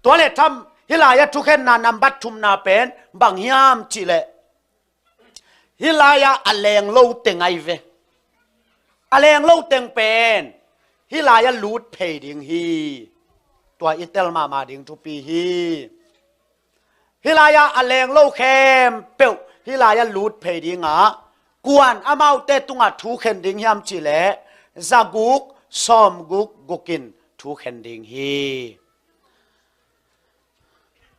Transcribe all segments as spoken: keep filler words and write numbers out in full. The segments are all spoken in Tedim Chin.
Tua le tham, hih lai-ah thukhenna nambat thumna pen bang hiam cihleh, hih lai-ah a leng lo teng ahi ve. A leng lo teng pen hih lai-ah lut phei ding hi. Tua i tel mahmah ding thupi hi. Hih lai-ah a leng lo khempeuh hih lai-ah lut phei dingah, kuan amaute tungah thu khen ding hiam cihleh, zaguk sawmguk gukin thu khen ding hi.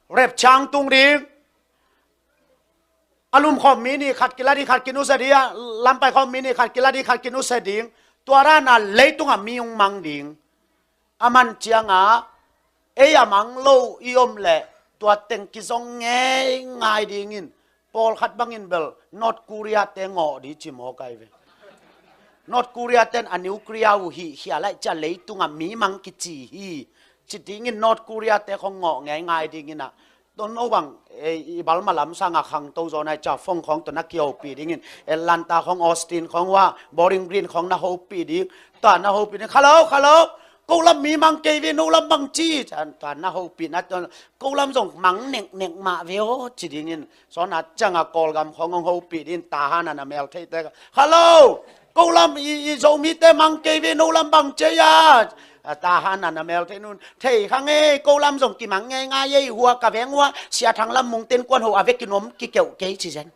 Rapture tung ding. A lumkhawm mi nih khat kila ding, khat kinusia ding, a lampai khawm mi nih khat kila ding, khat kinusia ding. Tua dana leitungah mi hong mang ding. A man ciangah ei a mang lo i om leh tua teng kizong ngeingai dingin, pawlkhat bangin bel North Korea te ngawh ding ci mawk ahi ve. North Korea ten a nuclear uh hihkhia lai cia leitungah mi mang kici hi ci dingin North Korea te khong ngawh ngeingai dingin ah, tua no bang, eh, i balma lam sangah khangto zaw nai cia phone khong tua na kihopih dingin, Atlanta khong, Austin khong, uh ah Bowling Green khong na hopih ding. Tua na hopih ding, "Hello, hello, ko lam mi mang kei ve, no lam bang ci?" Tua na hopih na, "Ko lam zong mang neknek mah ve aw," ci dingin. Sawn a ciangah Kawlgam khong hong hopih dingin, Tahan a na mel theite, "Hello, ko lam i, i Zomite mang kei ve, no lam bang ci a?" A, Tahan a na mel thei nun, "Thei kha ngei, ko lam zong kimang ngeingai ei, hua ka veng hua, Sia Thang Lam Mung ten kuan ho a vekin om kikeuh kei," ci zen.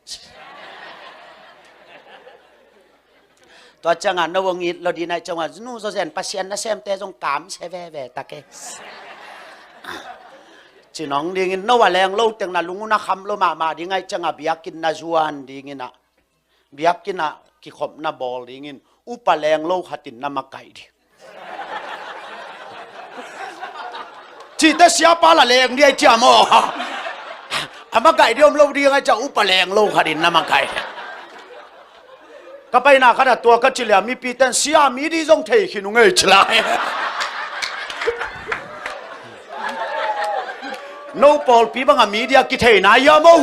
Tua ciangah no hong it lo ding ahi ciangah, "Nu zaw zen, Pasian nasemte zong kamsia veve ta kei," ci nong dingin, no a leng lo teng na lung uh na kham lo mahmah ding ahi ciangah biakinn na zuan dingin ah, biakinn ah kikhopna bawl dingin upa leng lo khatin na makaih ding. Cihte siapa la leng ding ahi cia maw? A makaih ding om lo ding ahi cia upa leng lo khatin na makaih. Ka paina khatah tua ka ci leh mipite in, "Sia, mi ding zong thei khin uh ngei," ci lai. No pawlpi bangah mi ding a kithei nai hiam aw?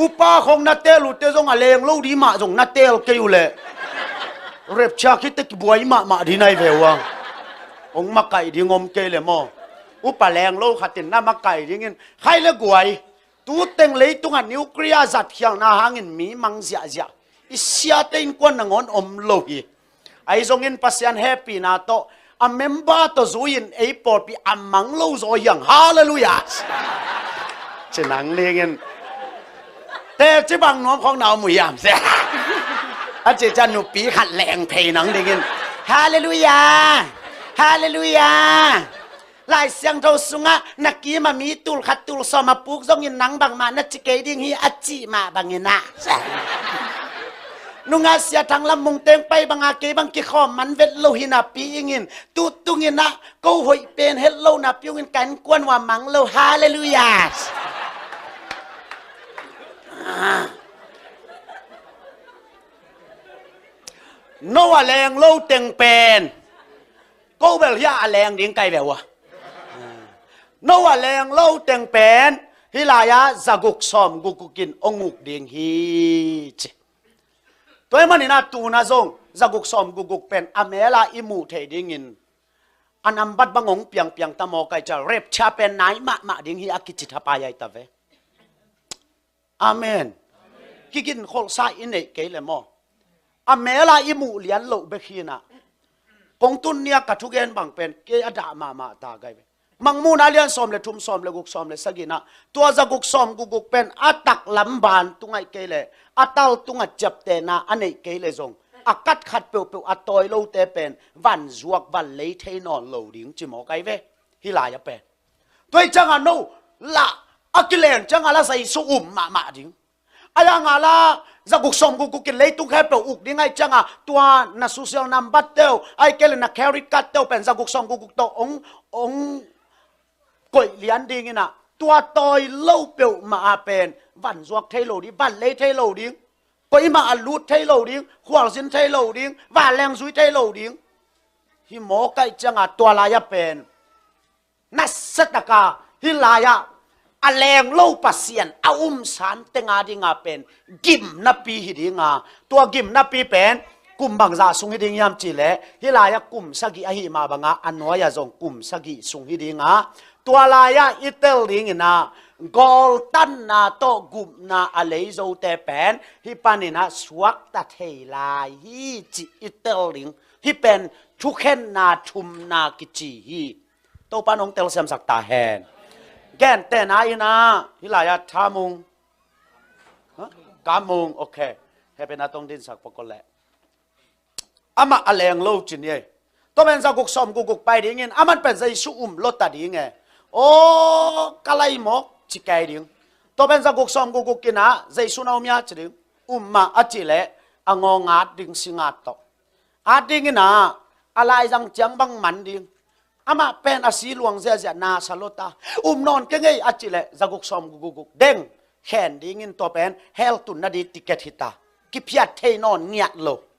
Upa khong na teel uh te zong a leng lo ding mah zong na teel kei uh leh, rapture khit teh kibuai mahmah ding nai ve uh a. Hong makaih ding om kei leh maw? Upa leng lo khatin na makaih dingin, khai le guai. Tu teng leitungah nuclear zatkhialhna hangin mi mang ziahziah. I siate innkuan nangawn om lo hi. Ahi zongin Pasian hehpihna tawh a member tawh zui-in ei pawlpi a mang lo zaw hi hang. Halleluiah. Ci nang dingin, teci bang nuam khawng na om uh hiam sia? A ci ciang nupi khat leng phei nang dingin, "Halleluiah, halleluiah. Lai Siangtho sungah na kimah mi tul khat tul sawm a puk zongin nang bangmah na ci kei ding hi," a cih mah bangin ah, nungah Sia Thang Lam Mung teng pai banga kei bang kikhawm man vet lo hi napi ingin, tu tungin ah ko hoih pen het lo napi ungin ka innkuan uh a mang lo. Halleluiah. No a leng lo teng pen ko bel hiah a leng ding kai ve uh a. No a leng lo teng pen hih lai-ah zaguk sawm gukguk in hong uk ding hi ci. Tua ahih manin ah tu-in ah zong zaguk sawm gukguk pen a mel-a i muh theih dingin a nambat bang hong piangpiang ta maw, kai ciang rapture pen nai mahmah ding hi a kici thapai ahi ta ve. Amen. Kiginkholhsa i neih kei leh maw, a mel-a i muh lian loh bek hi-in ah, kong tun ni-a ka thugen bang pen kei a dah mahmah ta kai ve. Mangmuhna lian sawm le thum, sawm le guk, sawm le sagihna, tua zaguk sawm gukguk pen a taklam ban tung ahih kei leh a tal tungah ciaptehna a neih kei leh zong a kat khat peuhpeuh a tawi lote pen vanzuak vanlei thei nawn lo ding ci maw kai ve. Hih lai-ah pen tua ahih ciangah no lah a kilen ciangah lah Zeisu um mahmah ding. Ahi hangah lah zaguk sawm gukguk in leitung khempeuh uk ding ahih ciangah tua na social number te uh, ahih kei leh na credit card te uh pen zaguk sawm gukguk tawh hong, hong koih lian dingin ah, tua tawi lo peuhmah ah pen vanzuak thei lo ding, vanlei thei lo ding, koimah a lut thei lo ding, khualzin thei lo ding, vanleng zui thei lo ding. Hih mawk ahih ciangah tua lai-ah pen nasia taka hih lai-ah a leng lo Pasian a um san teng a dingah pen gimnapi hi dinga, tua gimnapi pen Kum bangzah sung hi ding hiam cihleh, hih lai-ah kum sagih ahi mah bangah a nuai-ah zong kum sagih sung hi dingah, tua lai-ah i tel dinginah gawltanna tawh gupna a lei zote pen hih paninah suakta thei lai hi cih i tel ding. Hih pen thukhenna thumna kici hi. Topan hong telsiamsak ta hen. Gentehna inah hih lai-ah Thamung, ha? Kamung, ok. Hepena tong dinsak pokol leh amah a leng lo ci ni ei. Tua pen zaguk sawm gukguk pai dingin aman pen Jesu um lota ding e. Aw ka lai mawk ci kei ding. Tua pen zaguk sawm gukguk inah Jesu na um ia ci ding. Um mah a cihleh a ngawng at ding, singat tawh at dinginah a laizang ciang bang man ding. Amah pen a si luang ziahziah nasa lota. Um nawn kei ngei a cihleh zaguk sawm gukguk deng khen dingin tua pen hell tunna di ticket hita. Kiphiat thei nawn ngiat lo.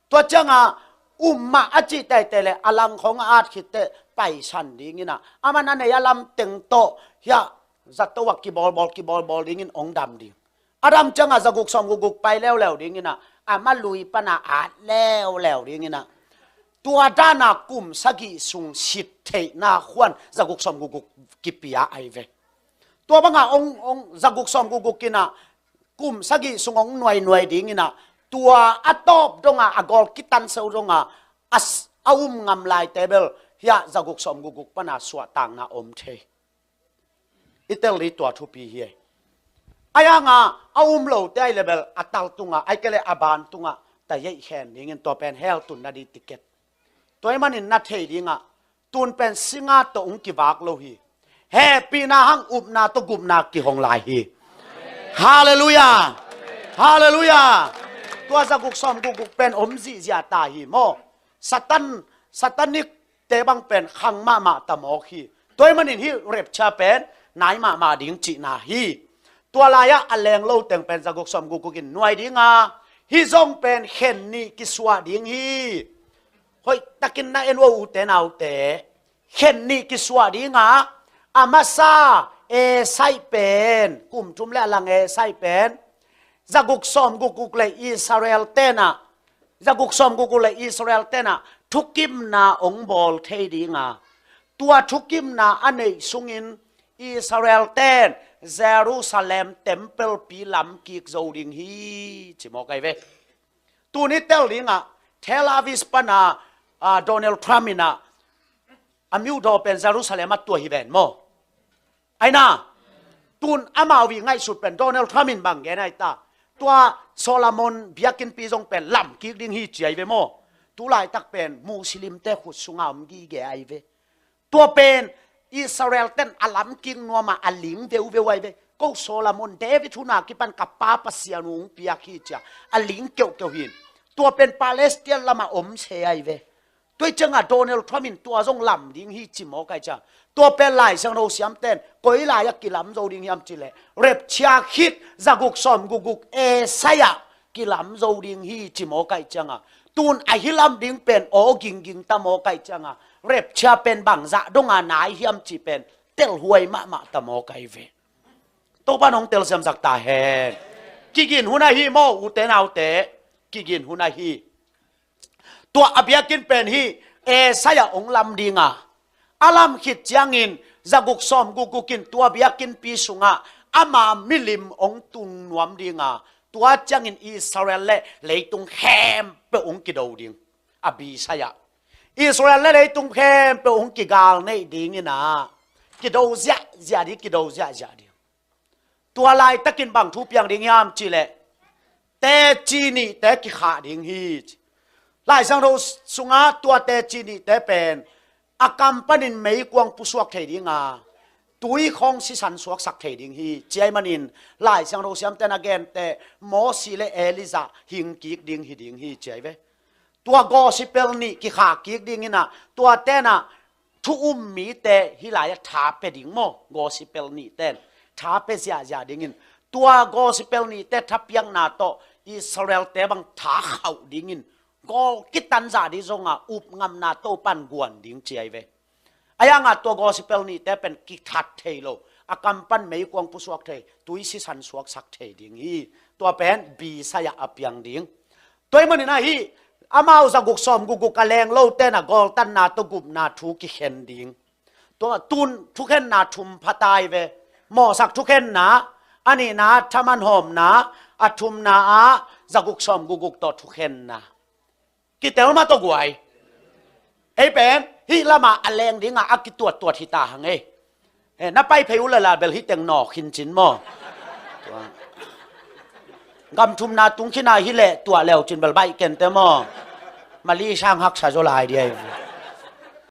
Tua ciangah um mah a cih teitei leh a langkhong a at khitteh paisan dinginah aman a nei a lamteng tawh hiah zato ah kibawlbawl kibawlbawl dingin hong dam ding. A dam ciangah zaguk sawm gukguk pai leuleu dinginah ama lui pana at leuleu dinginah tua dana kum sagih sung sit theihna khuan zaguk sawm gukguk kipia ahi ve. Tua bangah ong, ong zaguk sawm gukguk inah kum sagih sung ong nuainuai dinginah tua a tawp dongah a gawl kitan seu dongah a, a um ngam laite bel hiah zaguk sawm gukguk pana suahtakna om thei. I tel dih tua thupi hi ei. Ai hangah a um lote ai lebel a tal tungah ai kei le a ban tungah ta yeih khen dingin tua pen hell tunna dih ticket. Tua ih manin na thei dingah tun pen singat tawh ung kivak lo hi. Hehpihna hang upna tawh gupna kihong lai hi. Halleluiah. Halleluiah. Tua zaguk sawm gukguk pen om zihziah ta hi maw? Satan, Satanik te bang pen khang mahmah ta mawk hi. Tua ih manin hih rapture pen nai mahmah ding cihna hi. Tua lai-ah a leng lo teng pen zaguk sawm gukguk in nuai dinga hih zong pen khen nih kisuah ding hi. Hoihtakin na en uh ute naute. Khen nih kisuah dinga a masa esaih pen kum thum le a lang esaih pen zaguk sawm gukguk le Israel tenah zaguk sawm gukguk le Israel tenah thukimna ong bawl thei dinga tua thukimna a neih sungin Israel ten Jerusalem temple pi lamkik zo ding hi ci mawk ai ve. Tuni tel dingah Tel Aviv pana ah, Donald Trump inah a miudaw pen Jerusalem ah tua hi ven maw? Aina tun amau ih ngaihsut pen Donald Trump in bang gen ai ta? Tua Solomon biakinnpi zong pen lamkik ding hi ci ai ve maw? Tulaitak pen Muslimte khut sunga om gige ai ve. Tua pen Israel ten a lamkik nuamah a ling veuveu ai ve. Ko Solomon David huna kipan ka pa Pasian ung piak hi cia a ling keuhkeuh hin tua pen Palestine lamah om se ai ve. Tua ih ciangah Donald Trump in tua zong lam ding hi ci mawk ai cia. Tua pen Lai Siangtho siamten koi lai-ah kilam zo ding hiam cileh rapture khit zaguk sawm gukguk esai-ah kilam zo ding hi ci mawk ai ciangah tun a hilam ding pen aw gingging ta mawk ai ciangah rapture pen bangzah donga nai hiam ci pen telhuai mahmah ta mawk ai ve. Topa nong telsiamsak ta hen. Kigin hun ahi maw ute naute? Kigin hun ahi. Tua a biakinn pen hi esai-ah ong lam dinga a lam khit ciangin zaguk sawm gukguk in tua biakinnpi sungah ama milim ong tung nuam dinga tua ciangin Israel le leitung khempeuh ong kido ding. A bisai-ah Israel le leitung khempeuh ong kigal neih dinginah kido ziahziah ding kido ziahziah ding. Tua laitakin bang thu piang ding hiam cileh teci nihte kikhah ding hi ci. Lai Siangtho sungah tua teci nihte pen a kam panin meikuang pusuak thei dinga tui khawng sisan suaksak thei ding hi ci ai manin Lai Siangtho siamten a gente Mosi le Elijah hingkik ding hi ding hi ci ai ve. Tua gospel nih kikhah kik dinginah tua tenah thu um mite hih lai-ah tha pia ding maw? Gospel nih ten tha pia ziahziah dingin tua gospel nihte thapiakna tawh Israel-te bang tha khauh dingin gawl kitan zah dih zongah upngamna Topan guan ding ci ai ve. A yangah tua gospel nihte pen kithat thei lo a kam pan meikuang pusuak thei tui sisan suaksak thei ding hi. Tua pen bisai-ah a piang ding. Tua ih maninah hih Amau zaguk sawm gukguk a leng lote na gawltanna tawh gupna thu kikhen ding. Tua tun thukhenna thum pha tai ve. Mawhsak thukhenna, a nihna thaman hawmna, a thumna ah zaguk sawm gukguk tawh thukhenna. Kitel mah tawh guai. Ei pen hih lamah a leng dingah a kituattuat hi ta hang ei. Eh, na pai phei uh lala bel hih teng nawk khin cin maw? Tua. Gam thumna tung khin a hi leh tuah leu cin bel baih kente maw? Mali sang haksa zaw lai dia hi.